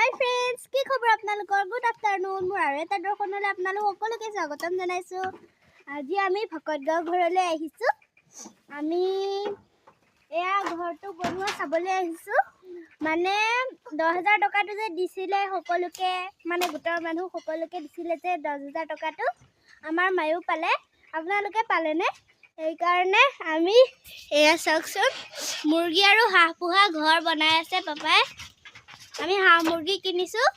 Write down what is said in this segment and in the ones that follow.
হাই friends, কি খবৰ আপোনালোকৰ? Good afternoon. মোৰ আৰু এটা দৰ্শনলৈ আপোনালোক সকলোকে স্বাগতম জনাইছোঁ। আজি আমি ভকতগাঁও ঘৰলৈ আহিছোঁ। আমি এয়া ঘৰটো বনোৱা চাবলৈ আহিছোঁ। মানে 10,000 টকাটো যে দিছিলে সকলোকে, মানে গোটৰ মানুহ সকলোকে দিছিলে যে 10,000 টকাটো, আমাৰ মায়ো পালে। আপোনালোকে পালেনে? সেইকাৰণে আমি এয়া চাওকচোন, মুৰ্গী আৰু হাঁহ পোহা ঘৰ বনাই আছে পাপাই। আমি হাঁহ মুৰ্গী কিনিছোঁ।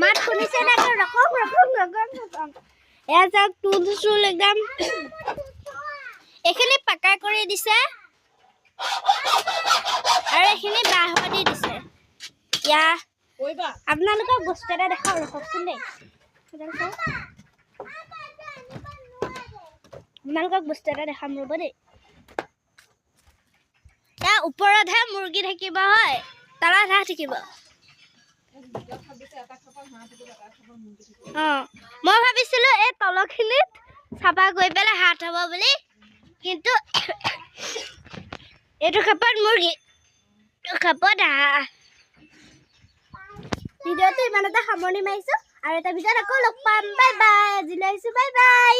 মাত শুনিছে নে? ৰকম ৰকম ৰকম ৰকম। এয়া চাওক, টুল চুল একদম এইখিনি পাকা কৰি দিছে আৰু এইখিনি বাঁহ দি দিছে। ইয়া আপোনালোকক বস্তু এটা দেখাওঁ, ৰখকচোন দেই। আপোনালোকক বস্তু এটা দেখাম, ৰ'ব দেই। ইয়াৰ ওপৰতহে মুৰ্গী থাকিব, হয়, তলত হাঁহ থাকিব। অঁ, মই ভাবিছিলোঁ এই তলখিনিত চাফা কৰি পেলাই হাঁহ থ'ব বুলি, কিন্তু এইটো খাপত মুৰ্গী, এইটো খাপত হাঁহ। ভিডিঅ'টো ইমানতে সামৰণি মাৰিছোঁ আৰু এটা ভিডিঅ'ত আকৌ লগ পাম। বাই বাই, আজিলৈ আহিছোঁ, বাই বাই।